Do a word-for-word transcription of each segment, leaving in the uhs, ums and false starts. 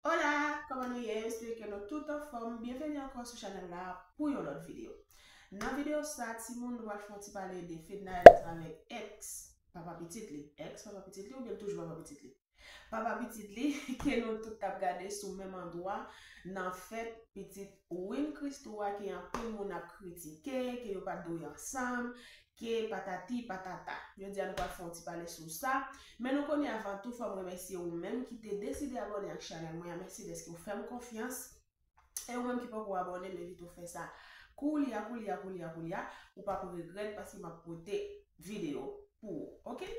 Hola, kòman nou ye? M espere ke nou tout anfòm. Byenveni ankò sou chanèl la pou yon lòt videyo. Nan videyo sa, timoun, nou pral fè yon ti pale de Fednaelle ansanm avèk ex papa pitit li. Ex papa pitit li oubyen l toujou papa pitit li? Papa pitit li, ke nou tout t ap gade sou menm andwa nan fèt pitit Win Christoo a, ke anpil moun ap kritike, ke yo pa t dwe ansanm, ke patati patata. Jodi a nou pral fè yon ti pale sou sa. Men nou konnen, avan tou, fò m remèsye ou menm ki te deside abòne ak chanèl mwen an. Mèsi dèske w fè m konfyans. E ou menm ki poko abòne, m envite w fè sa koulye a, koulye a, koulye a, koulye a. Ou p ap regrèt paske m ap pote videyo pou ou, oke?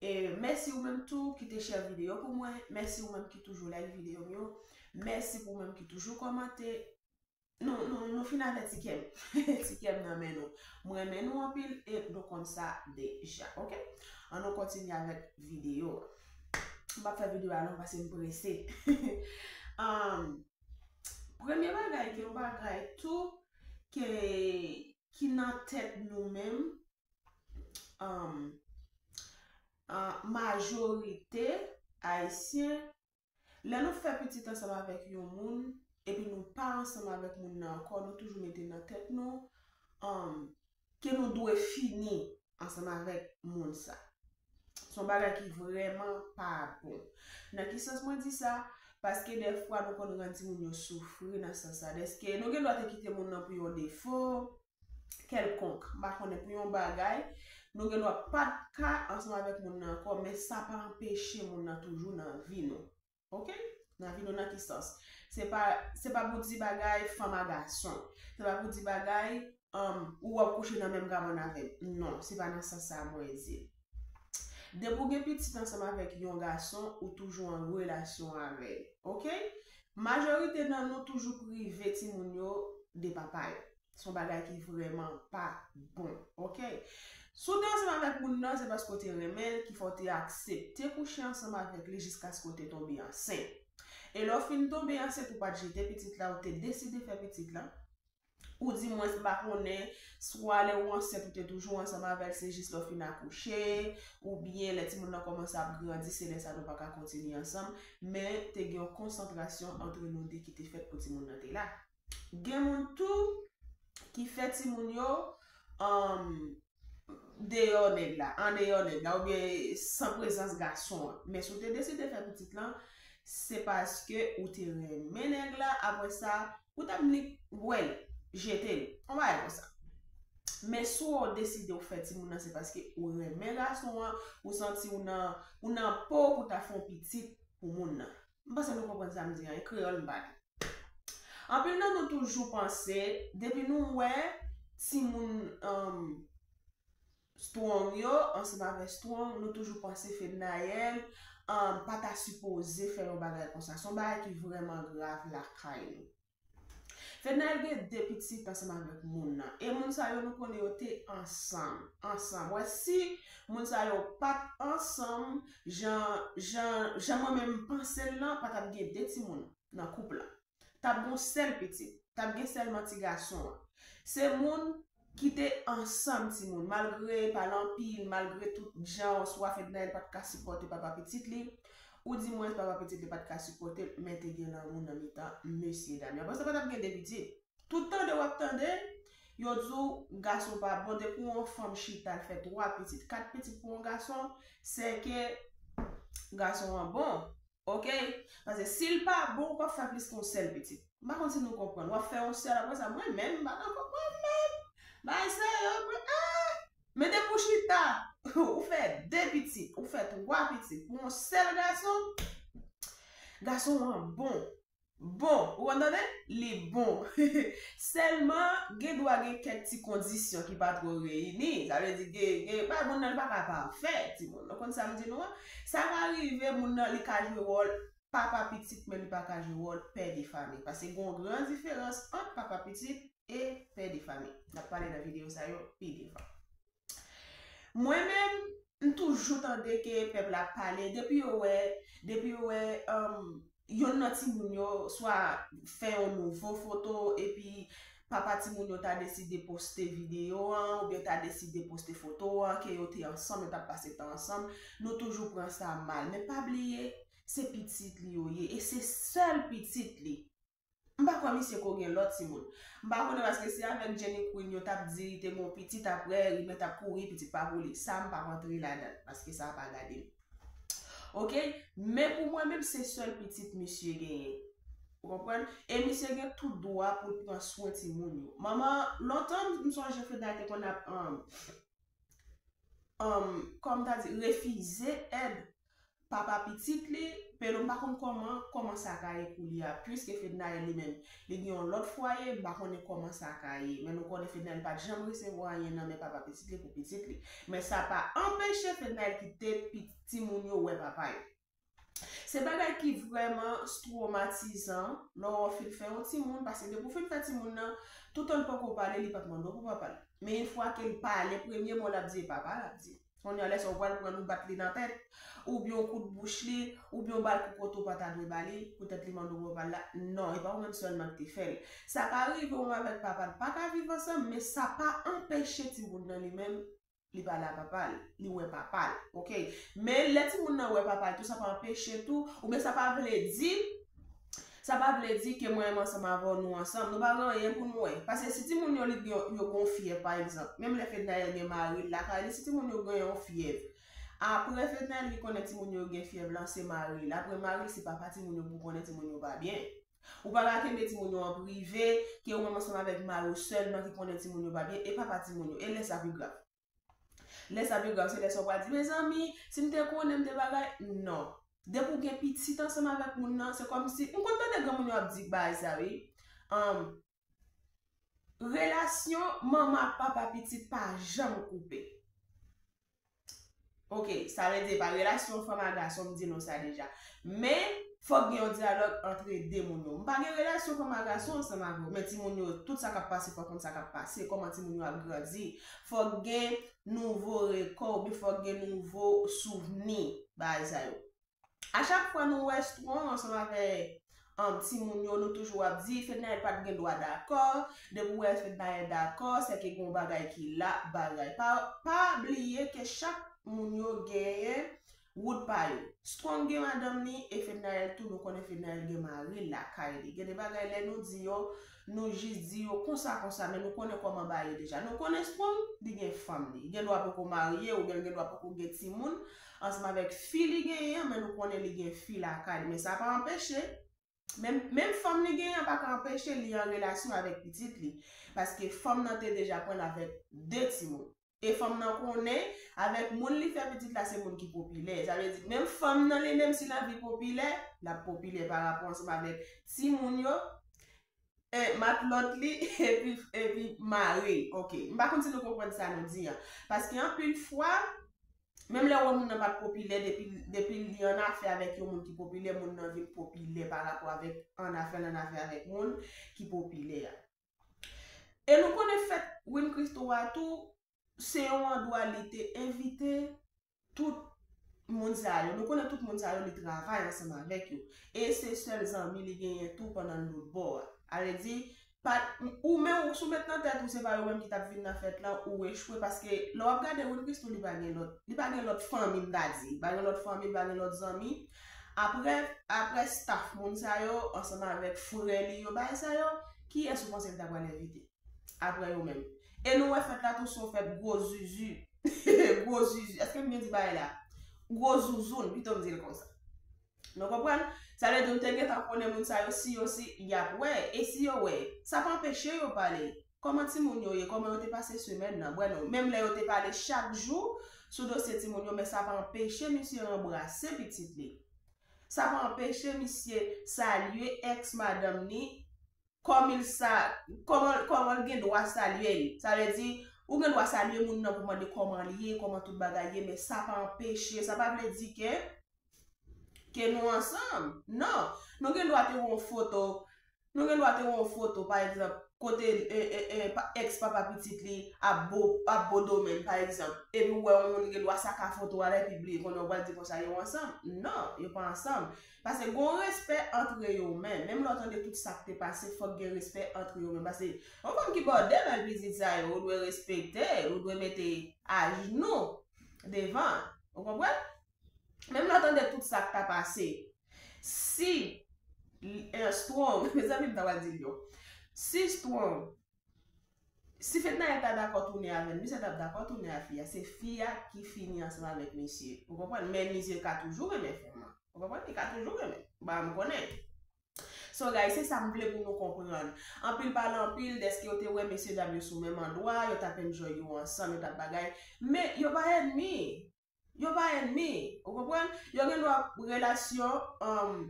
E mèsi ou menm tou ki te share videyo pou mwen. Mèsi ou menm ki toujou like videyo m yo. Mèsi pou ou menm ki toujou kòmante. Nou, nou, nou fin avèti kè m. Ti kè m nan men nou. Mwen renmen nou anpil e nou konn sa deja, oke? Ann nou kontinye avèk videyo a. M p ap fè videyo a long paske m prese. Um, premye bagay ke yon bagay tou ke, ki nan tèt nou menm, um, uh, majorite Ayisyen, lè nou fè pitit ansanm avèk yon moun, epi nou pa ansanm avèk moun nan ankò, nou toujou mete nan tèt nou, um, ke nou dwe fini ansanm avèk moun sa. Se yon bagay ki vrèman pa bon. Nan ki sans mwen di sa? Paske dèfwa nou konn rann timoun yo soufri nan sans sa. Dèske nou gen dwa te kite moun nan pou yon defo kèlkonk, m pa konnen, pou yon bagay, nou gen dwa pa t ka ansanm avèk moun nan ankò, men sa pa anpeche moun nan toujou nan vi nou. Oke? Nan vi nou nan ki sans? Se pa, se pa pou di bagay fanm a gason. Se pa pou di bagay, um, ou ap kouche nan menm kabann avè m. Non, se pa nan sans sa mwen di. Depi w gen pitit ansanm avèk yon gason, ou toujou an relasyon avè l. Oke? Majorite nan nou toujou prive timoun yo de papa yo. Se yon bagay ki vrèman pa bon, oke? Si w te ansanm avèk moun nan, se paske w te renmen l, ki fè w te aksepte kouche ansanm avèk li jiskaske w te tonbe ansent. E lè w fin tonbe ansent, ou pa t jete pitit la, ou te deside fè pitit la. Ou di mwens, m pa konnen, swa lè w ansent ou te toujou ansanm avè l, se jis lè w fin akouche, oubyen lè timoun nan kòmanse ap grandi, se lè sa nou pa ka kontinye ansanm, men te gen yon konsantrasyon antre nou de ki te fèt pou timoun nan te la. Gen moun tou ki fè timoun yo, um, deyò nèg la, andeyò nèg la, oubyen san prezans gason an. Men si w te deside fè pitit lan, se paske ou te renmen nèg la, apre sa, ou t ap nik wè l, jete l, yon bagay konsa. Men si w deside w fè timoun nan, se paske ou renmen gason an, ou santi w nan, ou nan po pou w ta fè yon pitit pou moun nan. M panse nou konprann sa m di an, e kreyòl m pale. Anpil nan nou toujou panse, depi nou wè timoun, um, Strong yo, ansanm avè Strong, nou toujou panse Fednaelle, um, pa ta sipoze fè yon bagay konsa. Se yon bagay ki vrèman grav lakay nou. Fednaelle gen de pitit ansanm avèk moun nan. E moun sa yo, nou konnen yo te ansanm. Ansanm. Wè, si moun sa yo pa t ansanm, jan, jan, jan mwen menm m panse l lan, pa t ap gen de timoun nan koup lan. T ap gen yon sèl pitit. T ap gen sèlman ti gason an. Se moun ki te ansanm timoun, malgre pale anpil, malgre tout jan, swa Fednaelle pa t ka sipòte papa pitit li, ou di mwens papa pitit li pa t ka sipòte l, men te gen lanmou nan mitan mesye dam yo. Apre sa, pa t ap gen de pitit. Tout tande w ap tande, yo di w gason pa bon, depi yon fanm chita, l fè twa pitit, kat pitit pou yon gason, se ke gason an bon. Oke? Paske si l pa bon, ou p ap fè plis ke yon sèl pitit. M pa konn si nou konprann. W ap fè yon sèl, apre sa, mwen menm, m pa nan konprann menm. Bagay serye, mwen, ah! Men depi w chita, ou fè de pitit, ou fè twa pitit pou yon sèl gason, gason an bon. Bon, ou konn tande? Li bon. Sèlman, gen dwa gen kèk ti kondisyon ki pa twò reyini. Sa vle di, gen, gen, pa, moun nan li pa ka pafè, timoun. Nou konn sa m di nou an? Sa ka rive, moun nan li ka jwe wòl papa pitit, men li pa ka jwe wòl pè de fanmi. Paske gen yon gran diferans ant papa pitit e pè de fanmi. N ap pale nan videyo sa yo pi devan. Mwen menm, m toujou tande ke pèp la ap pale, depi yo wè, depi yo wè, um, yonn nan timoun yo swa fè yon nouvo foto, epi papa timoun yo ta deside poste videyo an, oubyen ta deside poste foto an, ke yo te ansanm, yo t ap pase tan ansanm, nou toujou pran sa mal. Men pa bliye, se pitit li yo ye, e se sèl pitit li. M pa kwè misye ko gen lòt timoun. M pa konnen paske se avèk Jenny Queen yo t ap di li te gen yon pitit, apre rimè t ap kouri, pitit pa pou li. Sa m p ap antre ladan l, paske sa pa gade m. Oke? Men pou mwen menm, se sèl pitit misye genyen. Ou konprann? E misye gen tout dwa pou l pran swen timoun yo. Manman, lontan, m sonje Fednaelle te konn ap, um, um, kòm ta di, refize èd papa pitit li, Pero m pa konn kòman, kòman sa ka ye koulye a, piske Fednaelle li menm, li gen yon lòt fwaye, m pa konnen kòman sa ka ye. Men nou konnen Fednaelle pa t janm resevwa anyen nan men papa pitit li pou pitit li. Men sa pa anpeche Fednaelle kite pi-, timoun yo wè papa yo. Se bagay ki vrèman twomatizan lè w fin fè yon timoun, paske depi w fin fè timoun nan, toutan l poko pale, li p ap mande w pou papa l. Men yon fwa ke l pale, premye mo l ap di, e papa l ap di. Kounye a, lè sa w pral pran l, ou bat li nan tèt, oubyen w koud bouch li, oubyen w ba l kou kote w pa ta dwe ba li, poutèt li mande w pou papa l la. Non, e pa ou menm sèlman ki te fè l. Sa ka rive ou menm avèk papa l pa ka viv ansanm, men sa pa anpeche timoun nan li menm, li pale a papa l, li wè papa l, oke? Men lè timoun nan wè papa l tou, sa pa anpeche tou, oubyen sa pa vle di, sa pa vle di ke mwen menm ansanm avè w, nou ansanm, nou pa gen anyen pou nou wè. Paske si timoun yo li gen, yo gen yon fyèv, pa egzanp, menm lè Fednaelle gen mari l lakay li, si timoun yo gen yon fyèv, apre Fednaelle ki konnen timoun yo gen fyèv lan, se mari l. Apre mari l, se papa timoun yo pou konnen timoun yo pa byen. Ou pa ka kenbe timoun yo an prive, ke ou menm ansanm avèk mari w sèlman ki konnen timoun yo pa byen, e papa timoun yo, e lè sa pi grav. Lè sa pi grav, se lè sa w pral di, mezanmi, si m te konnen, m te bagay. Non. Depi w gen pitit ansanm avèk moun nan, se kòmsi, m konn tande granmoun yo ap di bagay sa, wi. Um, relasyon manman ak papa pitit pa janm koupe. Oke, sa vle di, pa relasyon fanm ak gason, m di nou sa deja. Men, fòk gen yon dyalòg antre de moun yo. M pa gen relasyon fanm ak gason ansanm avè w, men timoun yo, tout sa k ap pase, fòk konn sa k ap pase, kòman timoun yo ap grandi. Fòk gen nouvo rekò, oubyen fòk gen nouvo souvni, bagay sa yo. A chak fwa nou wè Strong ansanm avè, um, timoun yo, nou toujou ap di, Fednaelle pa t gen dwa dakò, depi w wè Fednaelle dakò, se ke gen yon bagay ki la, bagay. Pa, pa bliye ke chak moun yo genyen wout pa yo. Strong gen madanm li, e Fednaelle tou, nou konnen Fednaelle gen mari l lakay li. Gen de bagay lè nou di yo, nou jis di yo konsa, konsa, men nou konnen kòman bagay yo deja. Nou konnen Strong, li gen fanm li. Li gen dwa poko marye, oubyen li gen dwa poko gen timoun ansanm avèk fi li genyen an, men nou konnen li gen fi lakay li. Men sa pa anpeche, menm, menm fanm li genyen an pa ka anpeche li an relasyon avèk pitit li. Paske fanm nan te deja pran l avèk de timoun. E fanm nan konnen, avèk moun li fè pitit la, se moun ki popilè. Sa vle di, menm fanm nan li menm, si l anvi popilè, l ap popilè pa rapò ansanm avèk timoun yo, e, matlòt li, epi, epi mari l. Oke. M pa konn si nou konprann sa nou di an. Paske anpil fwa, menm lè w wè moun nan pa t popilè, depi, depi li annafè avèk yon moun ki popilè, moun nan vin popilè pa rapò avèk annafè l annafè avèk moun ki popilè a. E nou konnen fèt Win Christo a tou, se yon andwa li te envite tout moun sa yo. Nou konnen tout moun sa yo, li travay ansanm avèk yo. E se sèl zanmi li genyen tou pandan l lòt bò a. Sa vle di, pa, ou men ou sou met nan tèt ou, se pa yo menm ki t ap vin nan fèt lan, ou echwe, paske lè w ap gade Win Christo, li pa gen lòt, li pa gen lòt fanmi, m ta di. Li pa gen lòt fanmi, li pa gen lòt zanmi. Apre, apre staff moun sa yo, ansanm avèk frè li yo, bagay sa yo, kiyès ou panse li ta pral envite? Apre yo menm. E nou wè fèt la tou se yon fèt gwo zuzu. Gwo zuzu. Èske m byen di bagay la? Gwo zouzoun, pito m di l konsa. Nou konprann? Sa vle di nou te gentan konnen moun sa yo, si yo, si y ap wè, e si yo wè, sa pa anpeche yo pale. Kòman timoun yo ye? Kòman yo te pase semèn nan? Bwè non. Menm lè yo te pale chak jou sou dosye timoun yo, men sa pa anpeche misye ranbrase pitit li. Sa pa anpeche misye salye èks madanm li, kòm il sa, kòman, kòman l gen dwa salye l. Sa vle di, ou gen dwa salye moun nan pou mande kòman l ye, kòman tout bagay ye, men sa pa anpeche, sa pa vle di ke, ke nou ansanm. Non, nou gen dwa te wè yon foto, nou gen dwa te wè yon foto, pa egzanp, kote, e, e, e, pa, èks papa pitit li ap bo, ap bo domen, pa egzanp, epi w wè yon moun gen dwa saka foto a la, epi bliye, konnen w pral di konsa yo ansanm. Non, yo pa ansanm. Paske gon respè antre yo menm. Menm lè w tande tout sa k te pase, fòk gen respè antre yo menm. Paske yon fanm ki ba w de bèl pitit sa yo, ou dwe respekte, ou dwe mete ajnou devan. Ou konprann? Menm lè w tande tout sa k ta pase, Si eh, Strong, mezanmi, m ta pral di l yo. Si Strong, si Fednaelle ta dakò tounen avè l, misye t ap dakò tounen a fi a. Se fi a ki fini ansanm avèk misye. Ou konprann? Men misye ka toujou renmen fanm nan. Ou konprann? Li ka toujou renmen. Ba, m konnen. So, guys, se sa m vle pou nou konprann. Anpil pale anpil, dèske yo te wè mesye dam yo sou menm andwa, yo t ap enjoy yo ansanm, yo t ap bagay. Men, yo pa ènmi. Yo pa ènmi. Ou konprann? Yo gen dwa relasyon um,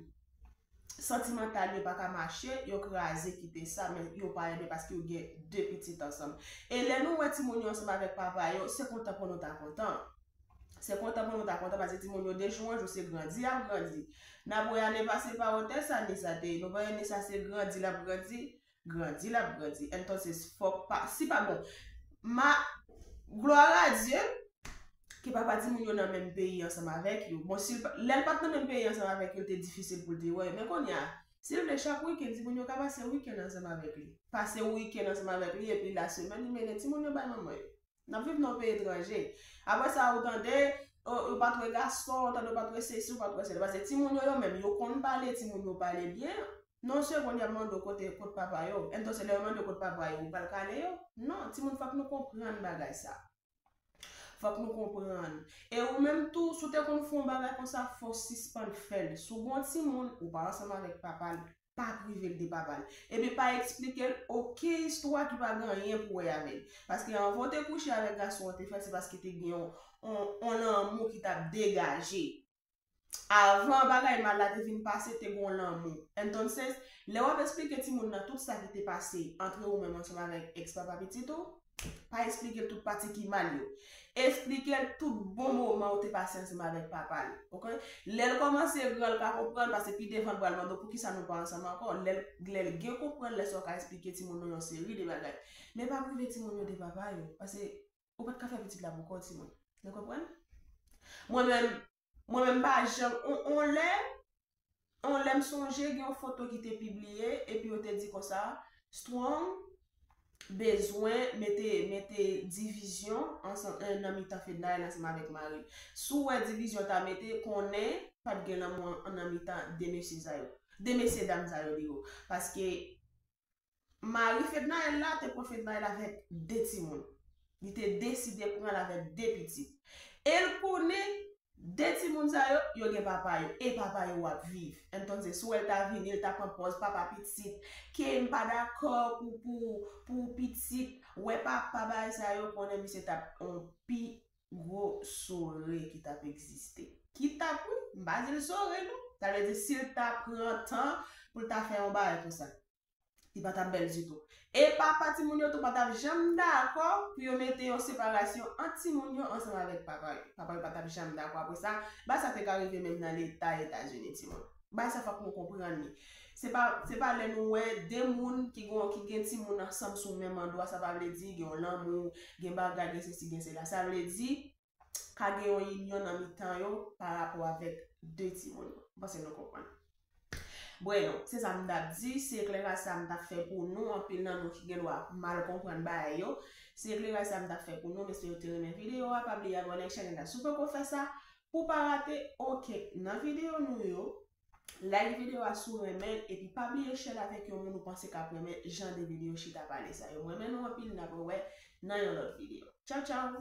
santimantal yo pa ka mache, yo kraze kite sa, men yo pa ènmi paske yo gen de pitit ansanm. E lè nou wè timoun yo ansanm avèk papa yo, se kontan pou nou ta kontan. Se kontan pou nou ta kontan paske timoun yo de jou an jou se grandi y ap grandi. N ap wè ane pase pa wotè sa Nisa te ye. Nou pa wè Nisa se grandi l ap grandi, grandi l ap grandi. Entonces fòk pa, si pa bon. Ma, gloire à Dieu, ke papa timoun yo nan menm peyi ansanm avèk yo. Bon, si l pa- lè l pa t nan menm peyi ansanm avèk yo, li te difisil pou l te wè yo. Men kounye a, si l vle chak wikenn, timoun yo ka pase wikenn ansanm avèk li. Pase wikenn ansanm avèk li, epi lasemèn, li mennen timoun yo bay manman yo. N ap viv nan yon peyi etranje. Apre sa, ou tande, o, ou pa t wè gason, ou tande ou pa t wè sesi, ou pa t wè sela. Paske timoun yo, yo menm, yo konn pale, timoun yo pale byen. Non, segonn, y ap mande w kote, kot papa yo. Entonces, lè yo mande w kot papa yo, ou pral kale yo? Non, timoun, fòk nou konprann bagay sa. Fòk nou konprann. E ou menm tou, si w te konn fè yon bagay konsa, fò w sispann fè l. Si w gen yon timoun, ou pa ansanm avèk papa l, pa prive l de papa l. Epi pa eksplike l okenn istwa ki pa gen anyen pou wè avè l. Paske anvan w te kouche avèk gason an, te fè l, se paske te gen yon, yon, yon lanmou ki t ap degaje. Avan bagay mal la te vin pase, te gen yon lanmou. Entonces, lè w ap eksplike timoun nan tout sa ki te pase antre ou menm ansanm avèk ex papa pitit ou, pa eksplike l tout pati ki mal yo. Eksplike l tout bon moman ou te pase ansanm avèk papa l. Oke? Lè l kòmanse gran, l ka konprann, paske pi devan l pral mande w poukisa nou pa ansanm ankò. Lè l, lè l gen konprann, lè sa w ka eksplike timoun nan yon seri de bagay. Men pa prive timoun yo de papa yo, paske ou pa t ka fè pitit la pou kò w, timoun. Nou konprann? Mwen menm, mwen menm pa janm, on, on lè, on lè m sonje gen yon foto ki te pibliye, epi yo te di konsa, Strong bezwen mete, mete divizyon ansanm, eh, nan mitan Fednaelle ansanm avèk mari l. Si w wè divizyon ta mete, konnen pa t gen lanmou an, nan mitan de mesye sa yo. De mesye dam sa yo, digo. Paske mari Fednaelle la te pran Fednaelle avèk de timoun. Li te deside pran l avèk de pitit. E l konnen de timoun sa yo, yo gen papa yo. E papa yo w ap viv. Entonces, si w wè l ta vini, l ta pran pòz papa pitit. Ke m pa dakò pou, pou, pou pitit. Wè papa bagay sa yo, konnen misye t ap on pi gwo sore ki t ap egziste. Ki t ap, wi, m pa di l sore, non. Sa vle di, si l ta pran tan pou l ta fè yon bagay konsa, li pa t ap bèl ditou. E papa timoun yo tou pa t ap janm dakò pou yo mete yon separasyon ant timoun yo ansanm avèk papa yo. Papa yo pa t ap janm dakò apre sa. Bagay sa te ka rive menm nan leta Etazini, timoun. Bagay sa fòk nou konprann li. Se pa, se pa lè nou wè de moun ki gen, ki gen timoun ansanm sou menm andwa, sa pa vle di gen yon lanmou, gen bagay, gen sesi, gen sela. Sa vle di, ka gen yon inyon nan mitan yo pa rapò avèk de timoun yo. M panse nou konprann. Bueno, se sa m t ap di, se ekleraj sa m t ap fè pou nou. Anpil nan nou ki gen dwa mal konprann bagay yo. Se ekleraj sa m t ap fè pou nou, m espere w te renmen videyo a. Pa bliye abòne ak chanèl la si w poko fè sa, pou w pa rate okenn nan videyo nou yo. Like videyo a si w renmen l, epi pa bliye share l avèk yon moun ou panse k ap renmen jan de videyo chita pale sa yo. M renmen nou anpil, n ap rewè nan yon lòt videyo. Tchaw, tchaw!